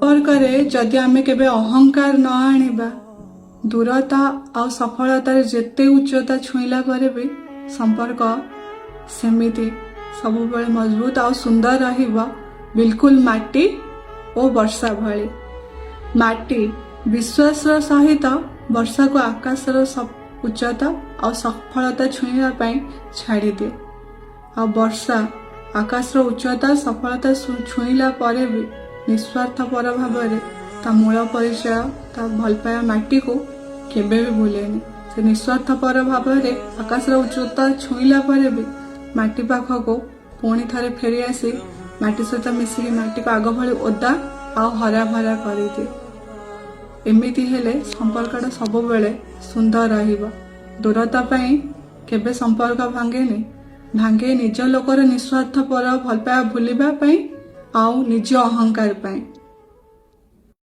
ସମ୍ପର୍କରେ ଯଦି ଆମେ କେବେ ଅହଙ୍କାର ନ ଆଣିବା, ଦୂରତା ଆଉ ସଫଳତାରେ ଯେତେ ଉଚ୍ଚତା ଛୁଇଁଲା ପରେ ବି ସମ୍ପର୍କ ସେମିତି ସବୁବେଳେ ମଜବୁତ ଆଉ ସୁନ୍ଦର ରହିବ, ବିଲକୁଲ ମାଟି ଓ ବର୍ଷା ଭଳି। ମାଟି ବିଶ୍ୱାସର ସହିତ ବର୍ଷାକୁ ଆକାଶର ଉଚ୍ଚତା ଆଉ ସଫଳତା ଛୁଇଁବା ପାଇଁ ଛାଡ଼ିଦିଏ। ଆଉ ବର୍ଷା ଆକାଶର ଉଚ୍ଚତା, ସଫଳତା ଛୁଇଁଲା ପରେ ବି ନିସ୍ୱାର୍ଥପର ଭାବରେ ତା ମୂଳ ପରିଚୟ, ତା ଭଲ ପାଇବା ମାଟିକୁ କେବେ ବି ଭୁଲେନି। ସେ ନିସ୍ୱାର୍ଥପର ଭାବରେ ଆକାଶର ଉଚ୍ଚତା ଛୁଇଁଲା ପରେ ବି ମାଟି ପାଖକୁ ପୁଣି ଥରେ ଫେରି ଆସି ମାଟି ସହିତ ମିଶିକି ମାଟିକୁ ଆଗ ଭଳି ଓଦା ଆଉ ହରା ଭରା କରିଦିଏ। ଏମିତି ହେଲେ ସମ୍ପର୍କଟା ସବୁବେଳେ ସୁନ୍ଦର ରହିବ। ଦୂରତା ପାଇଁ କେବେ ସମ୍ପର୍କ ଭାଙ୍ଗେନି। ଭାଙ୍ଗେ ନିଜ ଲୋକର ନିସ୍ୱାର୍ଥପର ଭଲ ପାଇବା ଭୁଲିବା ପାଇଁ ଆଉ ନିଜ ଅହଙ୍କାର ପାଇଁ।